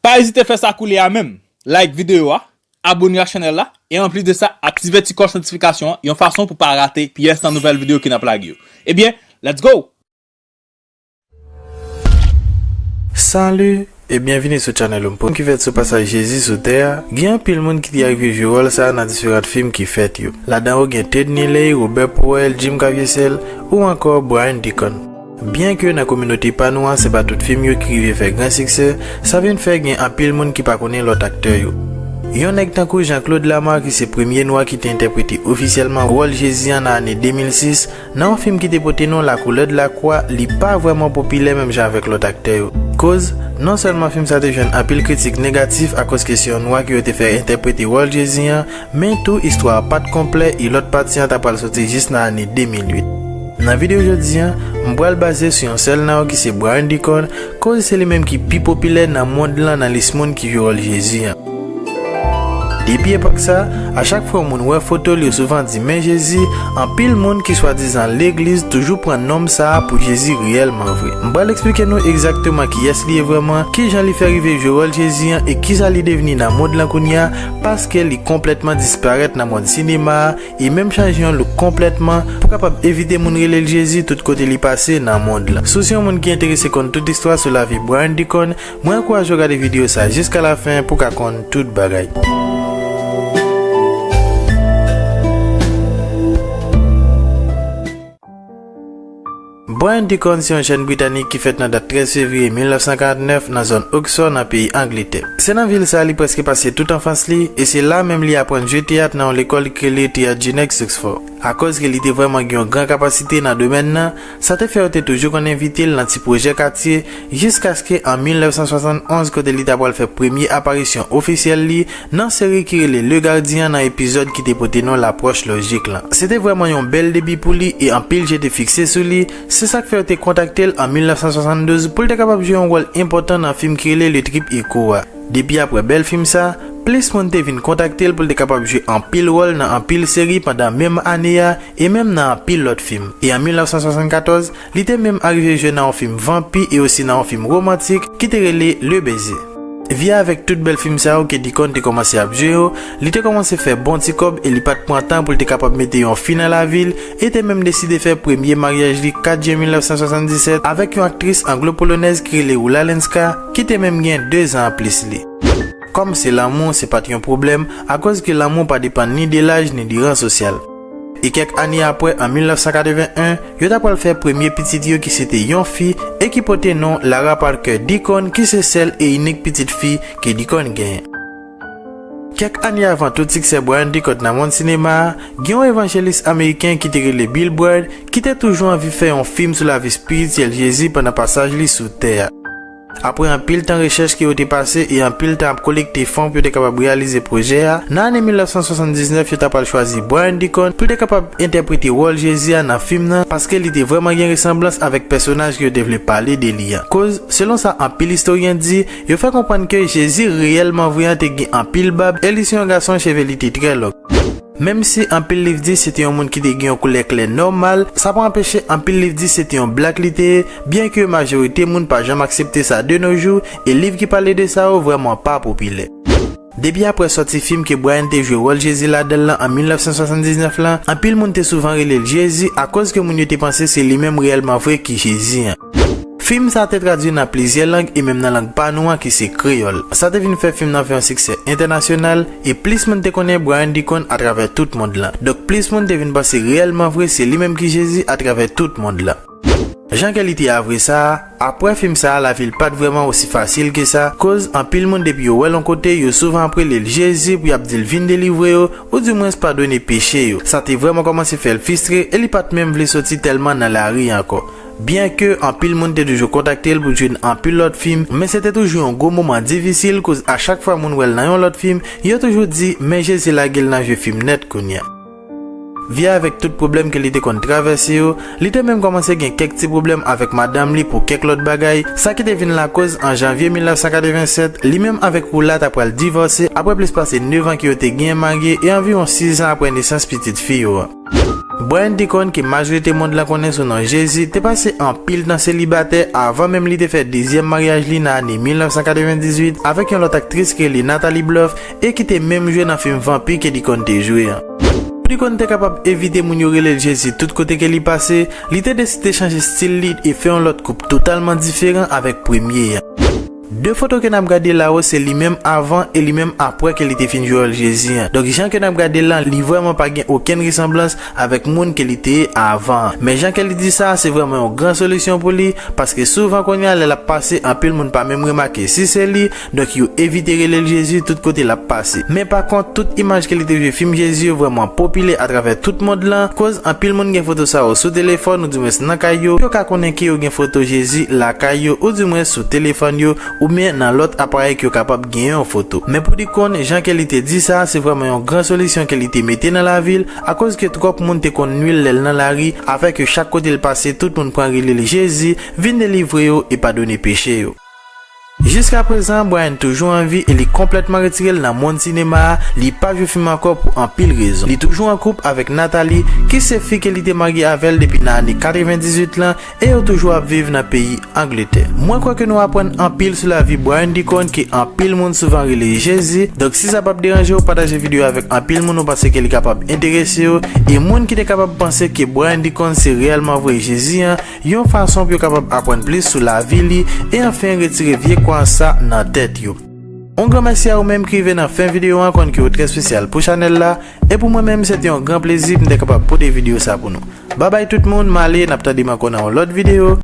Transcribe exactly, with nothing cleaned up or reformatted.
Pa ezite fè sa koulye a menm. Like videyo a, abone ak chanèl la, e anplis de sa, aktive ti klòch notifikasyon an yon fason pou pa rate pyès nan nouvèl videyo ke n ap lage yo. Ebyen, let's go! Salut e byenvini sou channel Oum. Pou moun ki fèt sou pasaj Jezi sou tè a, gen anpil moun ki te rive jwe wòl sa a nan diferan fim ki fèt yo. Ladan yo gen Ted Neely, Robert Powell, Jim Caviezel, ou ankò Brian Deacon. Byenke nan kominote pa nou an se pa tout fim yo ki rive fè gran siksè, sa vin fè gen anpil moun ki pa konnen lòt aktè yo. Yon nèg tankou Jean-Claude Lamarre ki se premye nwa ki te entèprete ofisyèlman wòl Jezi an nan ane de mil sis, nan yon fim ki te pote non La Couleur de la Croix, li pa vrèman popilè menm jan avèk lòt aktè yo. Koz, non sèlman fim sa te jwenn anpil kritik negatif akoz ke se yon nwa ke yo te fè entèprete wòl Jezi an, men tou istwa a pa t konplè e lòt pati an ta pral soti jis nan ane de mil uit. Nan videyo jodi an, m pral baze sou yon sèl nan yo ki se Brian Deacon, koz se li menm ki pi popilè nan mond lan nan lis moun ki jwe wòl Jezi an. Depi epòk sa, a chak fwa yon moun wè foto l yo souvan di men Jezi, anpil moun ki swadizan legliz toujou pran nonm sa a pou Jezi reyèlman vre. M pral eksplike nou egzakteman kiyès li ye vrèman, kijan li fè rive jwe wòl Jezi an e kisa li devni nan mond lan kounye a, paske li konplètman disparèt nan mond sinema a e menm chanje yon look konplètman pou kapab evite moun rele l Jezi tout kote li pase nan mond lan. Si w se yon moun ki enterese konn tout istwa sou lavi Brian Deacon, mwen ankouraje w gade videyo sa jiska lafen pou w ka konn tout bagay. Brian Deacon se yon jèn Britanik ki fèt nan dat trèz fevriye mil nèf san karant nèf nan zòn Oxford nan peyi Angletè. Se nan vil sa a li prèske pase tout anfans li, e se la menm li aprann jwe teyat nan yon lekòl ki rele Theatr Genix Oxford. Akoz ke li te vrèman gen yon gran kapasite nan domèn nan, sa te fè yo te toujou konn envite l nan ti pwojè katye, jiskaske an mil nèf san swasann onz kote li ta pral fè premye aparisyon ofisyèl li nan seri ki rele Le Gardien nan epizòd ki te pote non Lapwòch Lojik lan. Se te vrèman yon bèl debi pou li e anpil je te fikse sou li, se sa k fè yo te kontakte l an mil nèf san swasann douz pou l te kapab jwe yon wòl enpòtan nan fim ki rele Le Trip Echo a. Depi aprè bèl fim sa, plis moun te vin kontakte l pou l te kapab jwe anpil wòl nan anpil seri pandan menm ane a e menm nan anpil lòt fim. E an mil nèf san swasann katòz, li te menm arive jwe nan yon fim vanpi e osi nan yon fim womantik ki te rele Le Baiser. Via avèk tout bèl fim sa yo ke Deacon te kòmanse ap jwe yo, li te kòmanse fè bon ti kòb e li pa t pran tan pou l te kapab mete yon fi nan lavi l e te menm deside fè premye maryaj li kat jen mil nèf san swasanndisèt avèk yon aktris anglo-polonèz ki rele Rula Lenska, ki te menm gen de zan anplis li. Kòm se lanmou, se pa t yon pwoblèm, akoz ke lanmou pa depann ni de laj ni de ran sosyal. E kèk ane aprè, an mil nèf san katreven en, yo ta pral fè premye pitit yo ki se te yon fi e ki pote non Lara Parker Deacon, ki se sèl e inik pitit fi ke Deacon genyen. Kèk ane avan tout siksè Brian Deacon nan mond sinema a, gen yon evanjelis ameriken ki te rele Bill Bright ki te toujou anvi fè yon fim sou lavi espirityèl Jezi pandan pasaj li sou tè a. Apre anpil tan rechèch ke yo te pase e anpil tan ap kolekte fon pou yo te kapab reyalize pwojè a, nan ane mil nèf san swasanndisnèf yo ta pral chwazi Brian Deacon pou l te kapab entèprete wòl Jezi a nan fim nan, paske li te vrèman gen resanblans avèk pèsonaj ke yo te vle pale de li an. Koz, selon sa anpil istoryen di, yo fè konprann ke Jezi reyèlman vre an te gen anpil bab e li se yon gason cheve li te trè long. Menm si anpil liv di se te yon moun ki te gen yon koulè klè nòmal, sa pa anpeche anpil liv di se te yon blak li te ye, byenke majorite moun pa janm aksepte sa de nos jours, e liv ki pale de sa yo vrèman pa popilè. Depi aprè sòti fim ke Brian te jwe wòl Jezi ladan l lan an mil nèf san swasanndisnèf lan, anpil moun te souvan rele l Jezi akoz ke moun yo te panse se li menm reyèlman vre ki Jezi an. Fim sa te tradui nan plizyè lang e menm nan lang pa nou an ki se kreyòl. Sa te vin fè fim nan fè yon siksè entènasyonal e plis moun te konnen Brian Deacon atravè tout mond lan. Donk plis moun te vin panse reyèlman vre se li menm ki Jezi atravè tout mond lan. Jan ke li te a vre sa a, aprè fim sa a lavi l pa t vrèman osi fasil ke sa, koz anpil moun depi yo wè l yon kote, yo souvan ap rele l Jezi pou y ap di l vin delivre yo, oudimwens padone peche yo. Sa te vrèman kòmanse fè l fristre e li pa t menm vle soti tèlman nan lari ankò. Byenke anpil moun te toujou kontakte l pou l jwe nan anpil lòt fim, men se te toujou yon gwo moman difisil koz a chak fwa moun wè l nan yon lòt fim, yo toujou di, men Jezi lage l nan jwe fim nèt kounye a. Via avèk tout pwoblèm ke li te konn travèse yo, li te menm kòmanse gen kèk ti pwoblèm avèk madanm li pou kèk lòt bagay, sa ki te vin lakoz an janvye mil nèf san katreven sèt, li menm avèk Rula ta pral divòse aprè plis pase nèf an ke yo te genyen marye e anviwon sis an aprè nesans pitit fi yo an. Brian Deacon, ke majorite mond lan konnen sou non Jezi, te pase anpil tan selibatè avan menm li te fè dezyèm maryaj li nan ane mil nèf san katrevendizuit avèk yon lòt aktris ki rele Natalie Bluff e ki te menm jwe nan fim vanpi ke Deacon te jwe an. Pou Deacon te kapab evite moun yo rele l Jezi tout kote ke li pase, li te deside chanje stil li e fè yon lòt koup totalman diferan avèk premye an. De foto ke n ap gade la yo, se li menm avan e li menm apre ke li te fin jwe wòl Jezi an. Donk, jan ke n ap gade l lan, li vrèman pa gen okenn resanblans avèk moun ke li te ye avan an. Men jan ke li di sa, se vrèman yon gran solisyon pou li, paske souvan kounye a, lè l ap pase, anpil moun pa menm remake si se li, donk yo evite rele l Jezi tout kote l ap pase. Men pa kont, tout imaj ke li te jwe fim Jezi yo vrèman popilè atravè tout mond lan, koz anpil moun gen foto sa yo sou telefòn, oudimwens nan kay yo, pou yo ka konnen ke yo gen foto Jezi lakay yo, oudimwens sou telefòn yo, oubyen nan lòt aparèy ke yo kapab genyen yon foto. Men pou Deacon, jan ke li te di sa, se vrèman yon gran solisyon ke li te mete nan lavi l, akoz ke twòp moun te konn nwi l lè l nan lari, afè ke chak kote l pase, tout moun pran rele l Jezi, vin delivre yo e padone peche yo. Jiskaprezan, Brian toujou an vi e li konplètman retire l nan mond sinema a, li pa jwe fim ankò pou anpil rezon. Li toujou an koup avèk Natalie, ki se fi ke li te marye avè l depi nan ane katrevendizuit lan, e yo toujou ap viv nan peyi Angletè. Mwen kwè ke nou aprann anpil sou lavi Brian Deacon ke anpil moun souvan rele Jezi. Donk, si sa p ap deranje w, pataje videyo avèk anpil moun ou panse ke li kapab enterese yo. E moun ki te kapab panse ke Brian Deacon se reyèlman vre Jezi an, yon fason pou yo kapab aprann plis sou lavi li e anfen retire vye kwayans sa nan tèt yo. On gran mèsi a ou menm ki rive nan fen videyo an, konn ke ou trè espesyal pou chanèl la. E pou mwen menm, se te yon gran plezi pou m te kapab pote videyo sa pou nou. Babay tout moun, m ale, n ap tande m ankò nan yon lòt videyo.